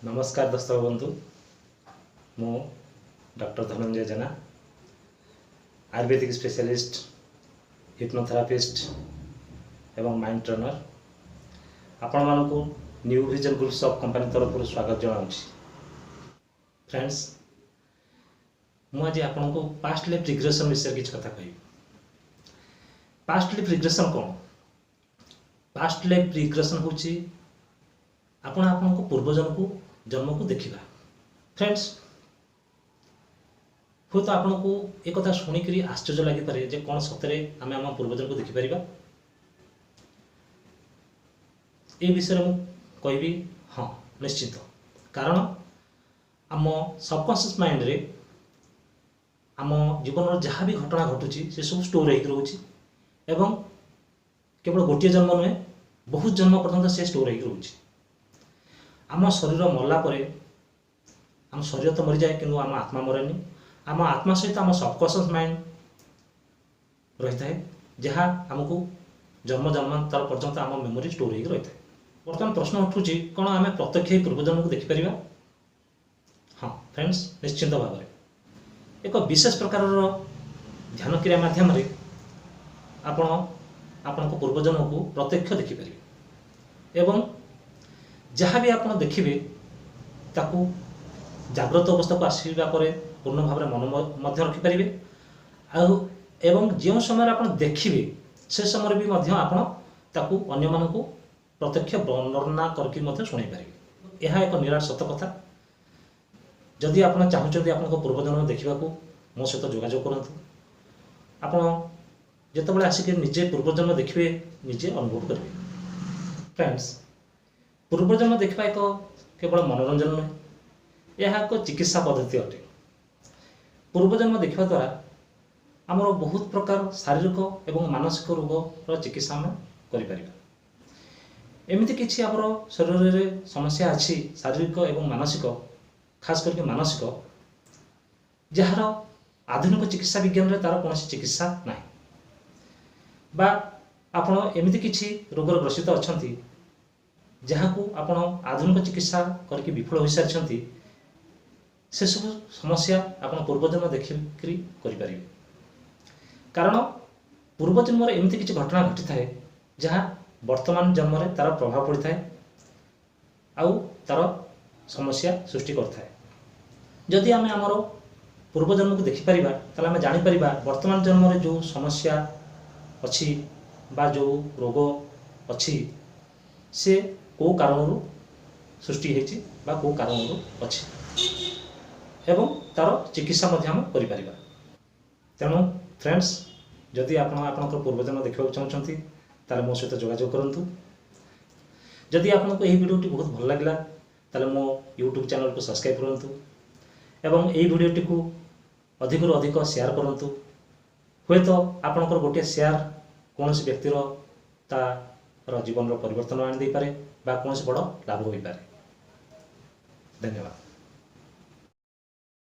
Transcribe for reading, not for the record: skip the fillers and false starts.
ନମସ୍କାର ଦର୍ଶକ ବନ୍ଧୁ, ମୁଁ doctor Dhananjay Jena, ayurvedic specialist, hypnotherapist ଏବଂ ମାଇଣ୍ଡ ଟ୍ରେନର। ଆପଣମାନଙ୍କୁ new vision groups of company ତରଫରୁ ସ୍ୱାଗତ ଜଣାଉଛି। ଫ୍ରେଣ୍ଡସ୍, ମୁଁ ଆଜି ଆପଣଙ୍କୁ ପାଷ୍ଟ ଲାଇଫ୍ ରିଗ୍ରେସନ୍ ବିଷୟରେ କିଛି କଥା କହିବି। ପାଷ୍ଟ ଲାଇଫ୍ ରିଗ୍ରେସନ୍ କ'ଣ? ପାଷ୍ଟ ଲାଇଫ୍ ରିଗ୍ରେସନ୍ ହେଉଛି ଆପଣ ଆପଣଙ୍କ ପୂର୍ବଜନ୍ମକୁ ଜନ୍ମକୁ ଦେଖିବା। ଫ୍ରେଣ୍ଡସ୍, ହୁଏତ ଆପଣଙ୍କୁ ଏ କଥା ଶୁଣିକରି ଆଶ୍ଚର୍ଯ୍ୟ ଲାଗିପାରେ ଯେ କ'ଣ ସତରେ ଆମେ ଆମ ପୂର୍ବଜନ୍ମକୁ ଦେଖିପାରିବା? ଏ ବିଷୟରେ ମୁଁ କହିବି ହଁ, ନିଶ୍ଚିତ। କାରଣ ଆମ ସବକନସିୟସ୍ ମାଇଣ୍ଡରେ ଆମ ଜୀବନର ଯାହା ବି ଘଟଣା ଘଟୁଛି, ସେସବୁ ଷ୍ଟୋର୍ ହେଇକି ରହୁଛି ଏବଂ କେବଳ ଗୋଟିଏ ଜନ୍ମ ନୁହେଁ, ବହୁତ ଜନ୍ମ ପର୍ଯ୍ୟନ୍ତ ସେ ଷ୍ଟୋର୍ ହେଇକି ରହୁଛି। ଆମ ଶରୀର ମଲା ପରେ ଆମ ଶରୀର ତ ମରିଯାଏ, କିନ୍ତୁ ଆମ ଆତ୍ମା ମରେନି। ଆମ ଆତ୍ମା ସହିତ ଆମ ସବକନସିୟସ୍ ମାଇଣ୍ଡ ରହିଥାଏ, ଯାହା ଆମକୁ ଜନ୍ମ ଜନ୍ମାନ୍ତର ପର୍ଯ୍ୟନ୍ତ ଆମ ମେମୋରି ଷ୍ଟୋର୍ ହେଇକି ରହିଥାଏ। ବର୍ତ୍ତମାନ ପ୍ରଶ୍ନ ଉଠୁଛି, କ'ଣ ଆମେ ପ୍ରତ୍ୟକ୍ଷ ଏହି ପୂର୍ବଜନ୍ମକୁ ଦେଖିପାରିବା? ହଁ ଫ୍ରେଣ୍ଡସ୍, ନିଶ୍ଚିନ୍ତ ଭାବରେ ଏକ ବିଶେଷ ପ୍ରକାରର ଧ୍ୟାନ କ୍ରିୟା ମାଧ୍ୟମରେ ଆପଣ ଆପଣଙ୍କ ପୂର୍ବଜନ୍ମକୁ ପ୍ରତ୍ୟକ୍ଷ ଦେଖିପାରିବେ ଏବଂ ଯାହା ବି ଆପଣ ଦେଖିବେ, ତାକୁ ଜାଗ୍ରତ ଅବସ୍ଥାକୁ ଆସିବା ପରେ ପୂର୍ଣ୍ଣ ଭାବରେ ମନ ମଧ୍ୟ ରଖିପାରିବେ। ଆଉ ଏବଂ ଯେଉଁ ସମୟରେ ଆପଣ ଦେଖିବେ, ସେ ସମୟରେ ବି ମଧ୍ୟ ଆପଣ ତାକୁ ଅନ୍ୟମାନଙ୍କୁ ପ୍ରତ୍ୟକ୍ଷ ବର୍ଣ୍ଣନା କରିକି ମଧ୍ୟ ଶୁଣାଇ ପାରିବେ। ଏହା ଏକ ନିରାଟ ସତ କଥା। ଯଦି ଆପଣ ଚାହୁଁଛନ୍ତି ଆପଣଙ୍କ ପୂର୍ବଜନ୍ମ ଦେଖିବାକୁ, ମୋ ସହିତ ଯୋଗାଯୋଗ କରନ୍ତୁ। ଆପଣ ଯେତେବେଳେ ଆସିକି ନିଜେ ପୂର୍ବଜନ୍ମ ଦେଖିବେ, ନିଜେ ଅନୁଭବ କରିବେ। ଫ୍ରେଣ୍ଡସ୍, ପୂର୍ବଜନ୍ମ ଦେଖିବା ଏକ କେବଳ ମନୋରଞ୍ଜନ ନୁହେଁ, ଏହା ଏକ ଚିକିତ୍ସା ପଦ୍ଧତି ଅଟେ। ପୂର୍ବଜନ୍ମ ଦେଖିବା ଦ୍ୱାରା ଆମର ବହୁତ ପ୍ରକାର ଶାରୀରିକ ଏବଂ ମାନସିକ ରୋଗର ଚିକିତ୍ସା ଆମେ କରିପାରିବା। ଏମିତି କିଛି ଆମର ଶରୀରରେ ସମସ୍ୟା ଅଛି, ଶାରୀରିକ ଏବଂ ମାନସିକ, ଖାସ କରିକି ମାନସିକ, ଯାହାର ଆଧୁନିକ ଚିକିତ୍ସା ବିଜ୍ଞାନରେ ତାର କୌଣସି ଚିକିତ୍ସା ନାହିଁ, ବା ଆପଣ ଏମିତି କିଛି ରୋଗରେ ଗ୍ରସିତ ଅଛନ୍ତି, ଯାହାକୁ ଆପଣ ଆଧୁନିକ ଚିକିତ୍ସା କରିକି ବିଫଳ ହୋଇସାରିଛନ୍ତି, ସେସବୁ ସମସ୍ୟା ଆପଣ ପୂର୍ବଜନ୍ମ ଦେଖିକରି କରିପାରିବେ। କାରଣ ପୂର୍ବଜନ୍ମରେ ଏମିତି କିଛି ଘଟଣା ଘଟିଥାଏ, ଯାହା ବର୍ତ୍ତମାନ ଜନ୍ମରେ ତାର ପ୍ରଭାବ ପଡ଼ିଥାଏ ଆଉ ତାର ସମସ୍ୟା ସୃଷ୍ଟି କରିଥାଏ। ଯଦି ଆମେ ଆମର ପୂର୍ବଜନ୍ମକୁ ଦେଖିପାରିବା, ତାହେଲେ ଆମେ ଜାଣିପାରିବା ବର୍ତ୍ତମାନ ଜନ୍ମରେ ଯେଉଁ ସମସ୍ୟା ଅଛି ବା ଯେଉଁ ରୋଗ ଅଛି, ସେ କେଉଁ କାରଣରୁ ସୃଷ୍ଟି ହେଇଛି ବା କେଉଁ କାରଣରୁ ଅଛି ଏବଂ ତାର ଚିକିତ୍ସା ମଧ୍ୟ ଆମେ କରିପାରିବା। ତେଣୁ ଫ୍ରେଣ୍ଡସ୍, ଯଦି ଆପଣ ଆପଣଙ୍କର ପୂର୍ବଜନ୍ମ ଦେଖିବାକୁ ଚାହୁଁଛନ୍ତି, ତାହେଲେ ମୋ ସହିତ ଯୋଗାଯୋଗ କରନ୍ତୁ। ଯଦି ଆପଣଙ୍କୁ ଏହି ଭିଡ଼ିଓଟି ବହୁତ ଭଲ ଲାଗିଲା, ତାହେଲେ ମୋ ୟୁଟ୍ୟୁବ୍ ଚ୍ୟାନେଲକୁ ସବସ୍କ୍ରାଇବ୍ କରନ୍ତୁ ଏବଂ ଏହି ଭିଡ଼ିଓଟିକୁ ଅଧିକରୁ ଅଧିକ ସେୟାର କରନ୍ତୁ। ହୁଏତ ଆପଣଙ୍କର ଗୋଟିଏ ସେୟାର କୌଣସି ବ୍ୟକ୍ତିର ତାର ଜୀବନର ପରିବର୍ତ୍ତନ ଆଣିଦେଇପାରେ ବା କୌଣସି ବଡ଼ ଲାଭ ହୋଇପାରେ। ଧନ୍ୟବାଦ।